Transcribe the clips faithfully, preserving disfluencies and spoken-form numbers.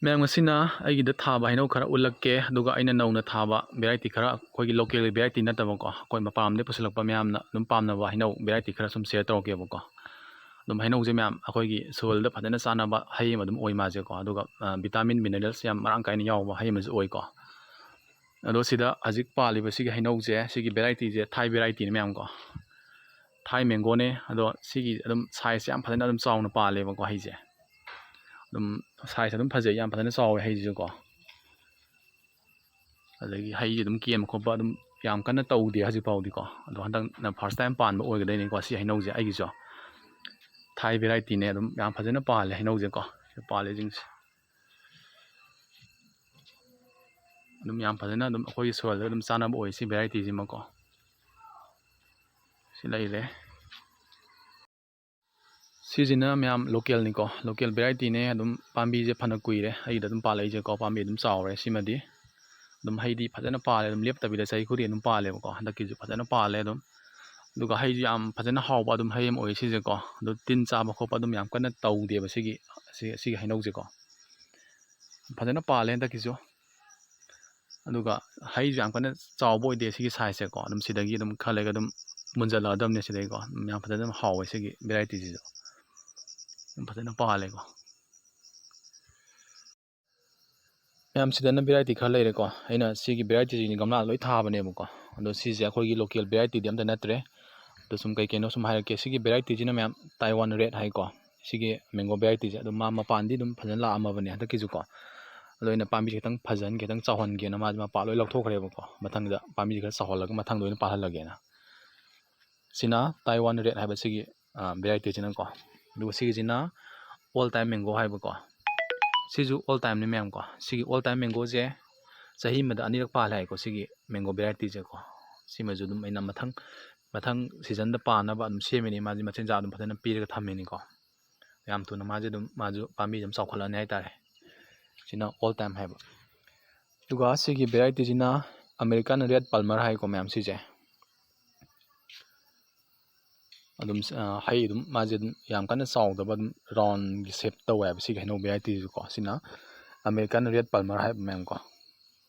ꯃꯌꯥꯝ, ꯉꯁꯤꯅ ꯑꯩꯒꯤꯗ ꯊꯥꯕ ꯍꯩꯅꯧ ꯈꯔ ꯎꯠꯂꯛꯀꯦ, ꯑꯗꯨꯒ ꯑꯩꯅ ꯅꯧꯅ ꯊꯥꯕ variety ꯈꯔ, ꯑꯩꯈꯣꯏꯒꯤ local variety ꯅꯠꯇꯕꯀꯣ, ꯑꯩꯈꯣꯏ ꯃꯄꯥꯟ ꯂꯝꯗꯒꯤ ꯄꯨꯁꯤꯜꯂꯛꯄ ꯃꯌꯥꯝꯅ ꯑꯗꯨꯝ ꯄꯥꯝꯅꯕ ꯍꯩꯅꯧ variety ꯈꯔ ꯁꯨꯝ share ꯇꯧꯔꯛꯀꯦꯕꯀꯣ꯫ ꯑꯗꯨꯝ ꯍꯩꯅꯧꯁꯦ ꯃꯌꯥꯝ ꯑꯩꯈꯣꯏꯒꯤ soilꯗ ꯐꯖꯅ ꯆꯥꯟꯅꯕ ꯍꯩ ꯑꯃ ꯑꯗꯨꯝ ꯑꯣꯏ ꯃꯥꯁꯦꯀꯣ, ꯑꯗꯨꯒ vitamin minerals ꯌꯥꯝ ꯃꯔꯥꯡ ꯀꯥꯏꯅ ꯌꯥꯎꯕ ꯍꯩ ꯑꯃꯁꯨ ꯑꯣꯏꯀꯣ꯫ ꯑꯗꯣ ꯁꯤꯗ ꯍꯧꯖꯤꯛ ꯄꯥꯜꯂꯤꯕ ꯁꯤꯒꯤ ꯍꯩꯅꯧꯁꯦ, ꯁꯤꯒꯤ varietyꯁꯦ Thai varietyꯅꯤ ꯃꯌꯥꯝꯀꯣ, Thai mangoꯅꯦ꯫ ꯑꯗꯣ ꯁꯤꯒꯤ ꯑꯗꯨꯝ sizeꯁꯦ ꯌꯥꯝ ꯐꯖꯅ ꯑꯗꯨꯝ ꯆꯥꯎꯅ ꯄꯥꯜꯂꯦꯕꯀꯣ ꯍꯩꯁꯦ꯫ ꯑꯗꯨꯝ size ꯑꯗꯨꯝ ꯐꯖꯩ, ꯌꯥꯝ ꯐꯖꯅ ꯆꯥꯎꯋꯦ ꯍꯩꯁꯤꯁꯨꯀꯣ꯫ ꯑꯗꯒꯤ ꯍꯩꯁꯦ ꯑꯗꯨꯝ ꯀꯦꯟꯕ ꯈꯣꯠꯄ ꯑꯗꯨꯝ ꯌꯥꯝ ꯀꯟꯅ ꯇꯧꯗꯦ ꯍꯧꯖꯤꯛ ꯐꯥꯎꯗꯤꯀꯣ꯫ ꯑꯗꯣ ꯍꯟꯗꯛꯅ first time ꯄꯥꯟꯕ ꯑꯣꯏꯒꯗꯣꯏꯅꯤꯀꯣ ꯁꯤ ꯍꯩꯅꯧꯁꯦ ꯑꯩꯒꯤꯁꯨ꯫ Thai varietyꯅꯦ, ꯑꯗꯨꯝ ꯌꯥꯝ ꯐꯖꯅ ꯄꯥꯜꯂꯦ ꯍꯩꯅꯧꯁꯦꯀꯣ꯫ ꯁꯤ ꯄꯥꯜꯂꯤꯁꯤꯡꯁꯦ ꯑꯗꯨꯝ ꯌꯥꯝ ꯐꯖꯅ ꯑꯗꯨꯝ ꯑꯩꯈꯣꯏꯒꯤ soilꯗ ꯑꯗꯨꯝ ꯆꯥꯟꯅꯕ ꯑꯣꯏ ꯁꯤ varietyꯁꯤꯃꯀꯣ꯫ ꯁꯤ ꯂꯩꯔꯦ꯫ ꯁꯤꯁꯤꯅ ꯃꯌꯥꯝ localꯅꯤꯀꯣ, local varietyꯅꯦ꯫ ꯑꯗꯨꯝ ꯄꯥꯝꯕꯤꯁꯦ ꯐꯅ ꯀꯨꯏꯔꯦ ꯑꯩꯒꯤꯗ ꯑꯗꯨꯝ ꯄꯥꯜꯂꯛꯏꯁꯦꯀꯣ, ꯄꯥꯝꯕꯤ ꯑꯗꯨꯝ ꯆꯥꯎꯔꯦ꯫ ꯁꯤꯃꯗꯤ ꯑꯗꯨꯝ ꯍꯩꯗꯤ ꯐꯖꯅ ꯄꯥꯜꯂꯦ, ꯑꯗꯨꯝ ꯂꯦꯞꯇꯕꯤꯗ ꯆꯍꯤ ꯈꯨꯗꯤꯡ ꯑꯗꯨꯝ ꯄꯥꯜꯂꯦꯕꯀꯣ꯫ ꯍꯟꯗꯛꯀꯤꯁꯨ ꯐꯖꯅ ꯄꯥꯜꯂꯦ ꯑꯗꯨꯝ꯫ ꯑꯗꯨꯒ ꯍꯩꯁꯨ ꯌꯥꯝ ꯐꯖꯅ ꯍꯥꯎꯕ ꯑꯗꯨꯝ ꯍꯩ ꯑꯃ ꯑꯣꯏ ꯁꯤꯁꯦꯀꯣ꯫ ꯑꯗꯣ ꯇꯤꯟ ꯆꯥꯕ ꯈꯣꯠꯄ ꯑꯗꯨꯝ ꯌꯥꯝ ꯀꯟꯅ ꯇꯧꯗꯦꯕ ꯁꯤꯒꯤ, ꯁꯤ-, ꯁꯤꯒꯤ ꯍꯩꯅꯧꯁꯦꯀꯣ꯫ ꯐꯖꯅ ꯄꯥꯜꯂꯦ ꯍꯟꯗꯛꯀꯤꯁꯨ꯫ ꯑꯗꯨꯒ ꯍꯩꯁꯨ ꯌꯥꯝ ꯀꯟꯅ ꯆꯥꯎꯕ ꯑꯣꯏꯗꯦ ꯁꯤꯒꯤ sizeꯁꯦꯀꯣ꯫ ꯑꯗꯨꯝ ꯁꯤꯗꯒꯤ ꯑꯗꯨꯝ ꯈꯔ ꯂꯩꯔꯒ ꯑꯗꯨꯝ ꯃꯨꯟꯖꯜꯂꯛꯑꯗꯕꯅꯦ ꯁꯤꯗꯒꯤꯀꯣ꯫ ꯑꯗꯨꯝ ꯌꯥꯝ ꯐꯖꯅ ꯑꯗꯨꯝ ꯍꯥꯎꯋꯦ ꯁꯤꯒꯤ varietyꯁꯤꯁꯨ꯫ ꯑꯗꯨꯝ ꯐꯖꯅ ꯄꯥꯜꯂꯦꯀꯣ꯫ ꯃꯌꯥꯝ, ꯁꯤꯗꯅ variety ꯈꯔ ꯂꯩꯔꯦꯀꯣ꯫ ꯑꯩꯅ ꯁꯤꯒꯤ varietyꯁꯤꯡꯁꯦ ꯒꯝꯂꯥꯗ ꯂꯣꯏ ꯊꯥꯕꯅꯦꯕꯀꯣ꯫ ꯑꯗꯣ ꯁꯤꯁꯦ ꯑꯩꯈꯣꯏꯒꯤ local varietyꯗꯤ ꯑꯝꯇ ꯅꯠꯇ꯭ꯔꯦ꯫ ꯑꯗꯣ ꯁꯨꯝ ꯀꯩ ꯀꯩꯅꯣ ꯁꯨꯝ ꯍꯥꯏꯔꯛꯀꯦ꯫ ꯁꯤꯒꯤ varietyꯁꯤꯅ ꯃꯌꯥꯝ Taiwan Red ꯍꯥꯏꯀꯣ꯫ ꯁꯤꯒꯤ mango varietyꯁꯦ ꯑꯗꯨꯝ ꯃꯥ ꯃꯄꯥꯟꯗꯤ ꯑꯗꯨꯝ ꯐꯖꯅ ꯂꯥꯛꯑꯝꯃꯕꯅꯦ ꯍꯟꯗꯛꯀꯤꯁꯨꯀꯣ꯫ ꯑꯗꯣ ꯑꯩꯅ ꯄꯥꯝꯕꯤꯁꯦ ꯈꯤꯇꯪ ꯐꯖꯍꯟꯒꯦ, ꯈꯤꯇꯪ ꯆꯥꯎꯍꯟꯒꯦꯅ ꯃꯥꯁꯦ ꯃꯄꯥꯟ ꯂꯣꯏ ꯂꯧꯊꯣꯛꯈ꯭ꯔꯦꯕꯀꯣ꯫ ꯃꯊꯪꯗ ꯄꯥꯝꯕꯤꯁꯦ ꯈꯔ ꯆꯥꯎꯍꯜꯂꯒ ꯃꯊꯪꯗ ꯑꯣꯏꯅ ꯄꯥꯜꯍꯜꯂꯒꯦꯅ꯫ ꯁꯤꯅ Taiwan Red ꯍꯥꯏꯕ ꯁꯤꯒꯤ, ꯑ, varietyꯁꯤꯅꯀꯣ꯫ ꯑꯗꯨꯒ ꯁꯤꯒꯤꯁꯤꯅ Old Time Mango ꯍꯥꯏꯕꯀꯣ꯫ ꯁꯤꯁꯨ Old Timeꯅꯤ ꯃꯌꯥꯝꯀꯣ꯫ ꯁꯤꯒꯤ Old Time Mangoꯁꯦ ꯆꯍꯤ ꯑꯃꯗ ꯑꯅꯤꯔꯛ ꯄꯥꯜꯂꯦ ꯍꯥꯏꯀꯣ, ꯁꯤꯒꯤ mango varietyꯁꯦꯀꯣ꯫ ꯁꯤꯃꯁꯨ ꯑꯗꯨꯝ ꯑꯩꯅ ꯃꯊꯪ, ꯃꯊꯪ seasonꯗ ꯄꯥꯟꯅꯕ ꯑꯗꯨꯝ ꯁꯦꯝꯃꯤꯅꯤ꯫ ꯃꯥꯁꯦ ꯃꯆꯤꯟꯖꯥꯛ ꯑꯗꯨꯝ ꯐꯖꯅ ꯄꯤꯔꯒ ꯊꯝꯃꯤꯅꯤꯀꯣ꯫ ꯌꯥꯝ ꯊꯨꯅ ꯃꯥꯁꯦ ꯑꯗꯨꯝ, ꯃꯥꯁꯨ ꯄꯥꯝꯕꯤꯁꯦ ꯑꯗꯨꯝ ꯆꯥꯎꯈꯠꯂꯛꯑꯅꯤ ꯍꯥꯏꯇꯥꯔꯦ꯫ ꯁꯤꯅ Old Time ꯍꯥꯏꯕ꯫ ꯑꯗꯨꯒ ꯁꯤꯒꯤ varietyꯁꯤꯅ American Red Palmer ꯍꯥꯏꯀꯣ ꯃꯌꯥꯝ ꯁꯤꯁꯦ꯫ ꯑꯗꯨꯝ, ꯑ, ꯍꯩ ꯑꯗꯨꯝ ꯃꯥꯁꯦ ꯑꯗꯨꯝ ꯌꯥꯝ ꯀꯟꯅ ꯆꯥꯎꯗꯕ, ꯑꯗꯨꯝ roundꯒꯤ shape ꯇꯧꯋꯦ ꯍꯥꯏꯕ ꯁꯤꯒꯤ ꯍꯩꯅꯧ varietyꯁꯤꯀꯣ꯫ ꯁꯤꯅ American Red Palmer ꯍꯥꯏꯕ ꯃꯌꯥꯝ ꯀꯣ꯫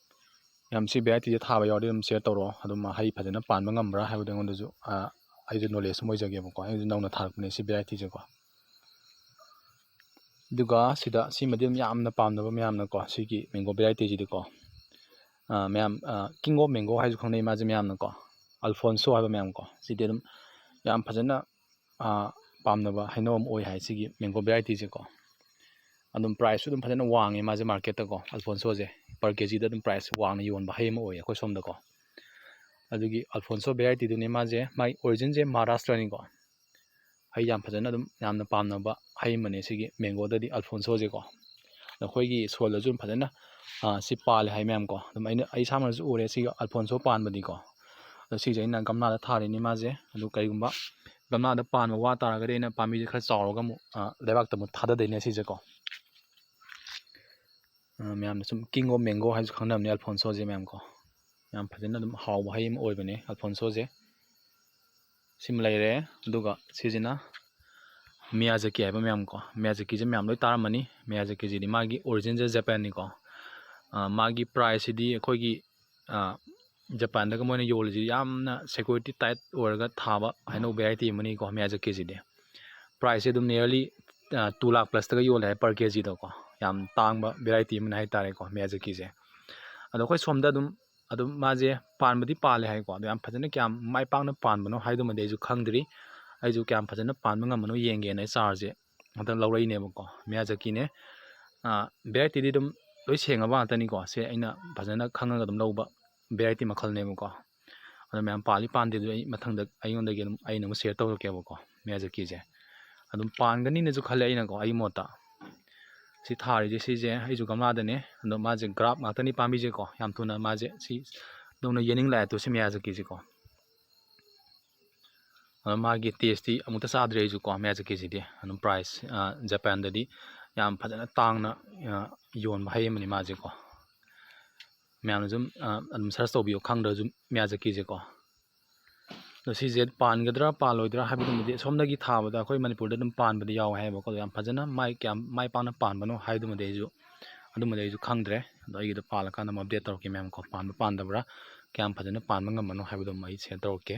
ꯌꯥꯝ ꯁꯤ ꯚꯦꯔꯥꯏꯇꯤꯁꯦ ꯊꯥꯕ ꯌꯥꯎꯔꯗꯤ ꯑꯗꯨꯝ ꯁꯤꯌꯔ ꯇꯧꯔꯛꯑꯣ, ꯑꯗꯨꯝ ꯍꯩ ꯐꯖꯅ ꯄꯥꯟꯕ ꯉꯝꯕ꯭ꯔꯥ ꯍꯥꯏꯕꯗꯣ ꯑꯩꯉꯣꯟꯗꯁꯨ, ꯑ, ꯑꯩꯁꯨ ꯅꯣꯂꯦꯖ ꯑꯃ ꯑꯣꯏꯖꯒꯦꯕꯀꯣ꯫ ꯑꯩꯁꯨ ꯅꯧꯅ ꯊꯥꯔꯛꯄꯅꯦ ꯁꯤ ꯚꯦꯔꯥꯏꯇꯤꯁꯦꯀꯣ꯫ ꯑꯗꯨꯒ ꯁꯤꯗ ꯁꯤꯃꯗꯤ ꯑꯗꯨꯝ ꯌꯥꯝꯅ ꯄꯥꯝꯅꯕ ꯃꯌꯥꯝꯅꯀꯣ, ꯁꯤꯒꯤ ꯃꯦꯡꯒꯣ ꯚꯦꯔꯥꯏꯇꯤꯁꯤꯗꯤꯀꯣ, ꯑ, ꯃꯌꯥꯝ, ꯑ, King of Mango ꯍꯥꯏꯁꯨ ꯈꯪꯅꯩ ꯃꯥꯁꯦ ꯃꯌꯥꯝꯅꯀꯣ, ꯑꯜꯐꯣꯟꯁꯣ ꯍꯥꯏꯕ ꯃꯌꯥꯝ ꯀꯣ꯫ ꯁꯤꯗꯤ ꯑꯗꯨꯝ ꯌꯥꯝ ꯐꯖꯅ, ꯑ, ꯄꯥꯝꯅꯕ ꯍꯩꯅꯧ ꯑꯃ ꯑꯣꯏ ꯍꯥꯏ ꯁꯤꯒꯤ ꯃꯦꯡꯒꯣ ꯚꯦꯔꯥꯏꯇꯤꯁꯦꯀꯣ꯫ ꯑꯗꯨꯝ ꯄ꯭ꯔꯥꯏꯁꯁꯨ ꯑꯗꯨꯝ ꯐꯖꯅ ꯋꯥꯡꯉꯦ ꯃꯥꯁꯦ ꯃꯥꯔꯀꯦꯠꯇꯀꯣ꯫ ꯑꯜꯐꯣꯟꯁꯣꯁꯦ ꯄꯔ ꯀꯦ ꯖꯤꯗ ꯑꯗꯨꯝ ꯄ꯭ꯔꯥꯏꯁ ꯋꯥꯡꯅ ꯌꯣꯟꯕ ꯍꯩ ꯑꯃ ꯑꯣꯏꯌꯦ ꯑꯩꯈꯣꯏ ꯁꯣꯝꯗꯀꯣ꯫ ꯑꯗꯨꯒꯤ ꯑꯜꯐꯣꯟꯁꯣ ꯚꯦꯔꯥꯏꯇꯤꯗꯨꯅꯤ ꯃꯥꯁꯦ, ꯃꯥꯒꯤ ꯑꯣꯔꯤꯖꯤꯟꯁꯦ ꯃꯍꯥꯔꯥꯁꯇ꯭ꯔꯅꯤꯀꯣ꯫ ꯍꯩ ꯌꯥꯝ ꯐꯖꯅ ꯑꯗꯨꯝ ꯌꯥꯝꯅ ꯄꯥꯝꯅꯕ ꯍꯩ ꯑꯃꯅꯦ ꯁꯤꯒꯤ ꯃꯦꯡꯒꯣꯗꯗꯤ ꯑꯜꯐꯣꯟꯁꯣꯁꯦꯀꯣ꯫ ꯑꯩꯈꯣꯏꯒꯤ ꯁꯣꯏꯜꯗꯁꯨ ꯑꯗꯨꯝ ꯐꯖꯅ, ꯑ, ꯁꯤ ꯄꯥꯜꯂꯦ ꯍꯥꯏ ꯃꯌꯥꯝ ꯀꯣ꯫ ꯑꯗꯨꯝ ꯑꯩꯅ, ꯑꯩ ꯏꯁꯥꯃꯛꯅꯁꯨ ꯎꯔꯦ ꯁꯤꯒꯤ ꯑꯜꯐꯣꯟꯁꯣ ꯄꯥꯟꯕꯗꯤꯀꯣ꯫ ꯑꯗꯣ ꯁꯤꯁꯦ ꯑꯩꯅ ꯒꯝꯂꯥꯗ ꯊꯥꯔꯤꯅꯤ ꯃꯥꯁꯦ꯫ ꯑꯗꯨ ꯀꯔꯤꯒꯨꯝꯕ ꯒꯝꯂꯥꯗ ꯄꯥꯟꯕ ꯋꯥ ꯇꯥꯔꯒꯗꯤ ꯑꯩꯅ ꯄꯥꯝꯕꯤꯁꯦ ꯈꯔ ꯆꯥꯎꯔꯒ ꯑꯃꯨꯛ, ꯑ, ꯂꯩꯕꯥꯛꯇ ꯑꯃꯨꯛ ꯊꯥꯗꯗꯣꯏꯅꯦ ꯁꯤꯁꯦꯀꯣ꯫ ꯑ, ꯃꯌꯥꯝꯅ ꯁꯨꯝ King of Mango ꯍꯥꯏꯅꯁꯨ ꯈꯪꯅꯕꯅꯦ ꯑꯜꯐꯣꯟꯁꯣꯁꯦ ꯃꯌꯥꯝ ꯀꯣ꯫ ꯌꯥꯝ ꯐꯖꯅ ꯑꯗꯨꯝ ꯍꯥꯎꯕ ꯍꯩ ꯑꯃ ꯑꯣꯏꯕꯅꯦ ꯑꯜꯐꯣꯟꯁꯣꯁꯦ꯫ ꯁꯤꯃ ꯂꯩꯔꯦ꯫ ꯑꯗꯨꯒ ꯁꯤꯁꯤꯅ ꯃꯤꯌꯥꯖꯀꯤ ꯍꯥꯏꯕ ꯃꯌꯥꯝ ꯀꯣ꯫ ꯃꯤꯌꯥꯖꯀꯤꯁꯦ ꯃꯌꯥꯝ ꯂꯣꯏ ꯇꯥꯔꯝꯃꯅꯤ꯫ ꯃꯤꯌꯥꯖꯀꯤꯁꯤꯗꯤ ꯃꯥꯒꯤ ꯑꯣꯔꯤꯖꯤꯟꯁꯦ ꯖꯄꯥꯟꯅꯤꯀꯣ꯫ ꯑ, ꯃꯥꯒꯤ ꯄ꯭ꯔꯥꯏꯁꯁꯤꯗꯤ ꯑꯩꯈꯣꯏꯒꯤ, ꯑ, ꯖꯄꯥꯟꯗꯒ ꯃꯣꯏꯅ ꯌꯣꯜꯂꯤꯁꯤ ꯌꯥꯝꯅ ꯁꯦꯀ꯭ꯌꯨꯔꯤꯇꯤ ꯇꯥꯏꯠ ꯑꯣꯏꯔꯒ ꯊꯥꯕ ꯍꯩꯅꯧ ꯚꯦꯔꯥꯏꯇꯤ ꯑꯃꯅꯤꯀꯣ, ꯃꯤꯌꯥꯖꯀꯤꯁꯤꯗꯤ꯫ ꯄ꯭ꯔꯥꯏꯁꯁꯦ ꯑꯗꯨꯝ nearly, ꯑ, two lakh plus ꯇꯒ ꯌꯣꯜꯂꯦ ꯍꯥꯏ per ꯀꯦ ꯖꯤꯗꯀꯣ꯫ ꯌꯥꯝ ꯇꯥꯡꯕ ꯚꯦꯔꯥꯏꯇꯤ ꯑꯃꯅꯤ ꯍꯥꯏ ꯇꯥꯔꯦꯀꯣ, ꯃꯤꯌꯥꯖꯀꯤꯁꯦ꯫ ꯑꯗꯣ ꯑꯩꯈꯣꯏ ꯁꯣꯝꯗ ꯑꯗꯨꯝ, ꯑꯗꯨꯝ ꯃꯥꯁꯦ ꯄꯥꯟꯕꯗꯤ ꯄꯥꯜꯂꯦ ꯍꯥꯏꯀꯣ꯫ ꯑꯗꯣ ꯌꯥꯝ ꯐꯖꯅ ꯀꯌꯥꯝ ꯃꯥꯏ ꯄꯥꯛꯅ ꯄꯥꯟꯕꯅꯣ ꯍꯥꯏꯗꯨꯃꯗꯤ ꯑꯩꯁꯨ ꯈꯪꯗ꯭ꯔꯤ꯫ ꯑꯩꯁꯨ ꯀꯌꯥꯝ ꯐꯖꯅ ꯄꯥꯟꯕ ꯉꯝꯕꯅꯣ ꯌꯦꯡꯒꯦꯅ ꯑꯩ ꯆꯥꯔꯁꯦ ꯍꯟꯗꯛ ꯂꯧꯔꯛꯏꯅꯦꯕꯀꯣ꯫ ꯃꯤꯌꯥꯖꯀꯤꯅꯦ꯫ ꯑ, ꯚꯦꯔꯥꯏꯇꯤꯗꯤ ꯑꯗꯨꯝ ꯂꯣꯏ ꯁꯦꯡꯉꯕ ꯉꯥꯛꯇꯅꯤꯀꯣ꯫ ꯁꯦ ꯑꯩꯅ ꯐꯖꯅ ꯈꯪꯉꯒ ꯑꯗꯨꯝ ꯂꯧꯕ ꯚꯦꯔꯥꯏꯇꯤ ꯃꯈꯜꯅꯦꯕꯀꯣ꯫ ꯑꯗꯣ ꯃꯌꯥꯝ ꯄꯥꯜꯂꯤ ꯄꯥꯟꯗꯦꯗꯨ ꯑꯩ ꯃꯊꯪꯗ ꯑꯩꯉꯣꯟꯗꯒꯤ ꯑꯗꯨꯝ ꯑꯩꯅ ꯑꯃꯨꯛ ꯁꯤꯌꯔ ꯇꯧꯔꯛꯀꯦꯕꯀꯣ꯫ ꯃꯤꯌꯥꯖꯀꯤꯁꯦ ꯑꯗꯨꯝ ꯄꯥꯟꯒꯅꯤꯅꯁꯨ ꯈꯜꯂꯦ ꯑꯩꯅꯀꯣ, ꯑꯩꯒꯤ ꯃꯣꯠꯇ꯫ ꯁꯤ ꯊꯥꯔꯤꯁꯦ ꯁꯤꯁꯦ ꯑꯩꯁꯨ ꯒꯝꯂꯥꯗꯅꯦ꯫ ꯑꯗꯣ ꯃꯥꯁꯦ ꯒ꯭ꯔꯥꯐ ꯉꯥꯛꯇꯅꯤ ꯄꯥꯝꯕꯤꯁꯦꯀꯣ꯫ ꯌꯥꯝ ꯊꯨꯅ ꯃꯥꯁꯦ ꯁꯤ ꯅꯧꯅ ꯌꯦꯅꯤꯡꯂꯛꯑꯦ ꯇꯨ ꯁꯤ ꯃꯤꯌꯥꯖꯀꯤꯁꯦꯀꯣ꯫ ꯑꯗꯣ ꯃꯥꯒꯤ ꯇꯦꯁꯇꯤ ꯑꯃꯨꯛꯇ ꯆꯥꯗ꯭ꯔꯤ ꯑꯩꯁꯨꯀꯣ, ꯃꯤꯌꯥꯖꯀꯤꯁꯤꯗꯤ꯫ ꯑꯗꯨꯝ ꯄ꯭ꯔꯥꯏꯁ, ꯑ, ꯖꯄꯥꯟꯗꯗꯤ ꯌꯥꯝ ꯐꯖꯅ ꯇꯥꯡꯅ, ꯑ, ꯌꯣꯟꯕ ꯍꯩ ꯑꯃꯅꯤ ꯃꯥꯁꯦꯀꯣ꯫ ꯃꯌꯥꯝꯅ ꯁꯨꯝ, ꯑ, ꯑꯗꯨꯝ ꯁꯔꯁ ꯇꯧꯕꯤꯌꯨ, ꯈꯪꯗ꯭ꯔꯁꯨ ꯃꯤꯌꯥꯖꯀꯤꯁꯦꯀꯣ꯫ ꯑꯗꯣ ꯁꯤꯁꯦ ꯄꯥꯟꯒꯗ꯭ꯔꯥ ꯄꯥꯜꯂꯣꯏꯗ꯭ꯔꯥ ꯍꯥꯏꯕꯗꯨꯃꯗꯤ ꯁꯣꯝꯗꯒꯤ ꯊꯥꯕꯗ ꯑꯩꯈꯣꯏ ꯃꯅꯤꯄꯨꯔꯗ ꯑꯗꯨꯝ ꯄꯥꯟꯕꯗꯤ ꯌꯥꯎꯋꯦ ꯍꯥꯏꯕꯀꯣ꯫ ꯑꯗꯣ ꯌꯥꯝ ꯐꯖꯅ ꯃꯥꯏ ꯀꯌꯥꯝ ꯃꯥꯏ ꯄꯥꯛꯅ ꯄꯥꯟꯕꯅꯣ ꯍꯥꯏꯗꯨꯃꯗꯤ ꯑꯩꯁꯨ ꯑꯗꯨꯃꯗꯤ ꯑꯩꯁꯨ ꯈꯪꯗ꯭ꯔꯦ꯫ ꯑꯗꯣ ꯑꯩꯒꯤꯗꯣ ꯄꯥꯜꯂꯀꯥꯟꯗ ꯑꯃꯨꯛ ꯑꯞꯗꯦꯠ ꯇꯧꯔꯛꯀꯦ ꯃꯌꯥꯝ ꯀꯣ, ꯄꯥꯟꯕ ꯄꯥꯟꯗꯕ꯭ꯔꯥ, ꯀꯌꯥꯝ ꯐꯖꯅ ꯄꯥꯟꯕ ꯉꯝꯕꯅꯣ ꯍꯥꯏꯕꯗꯣ ꯑꯃꯨꯛ ꯑꯩ ꯁꯤꯌꯔ ꯇꯧꯔꯛꯀꯦ꯫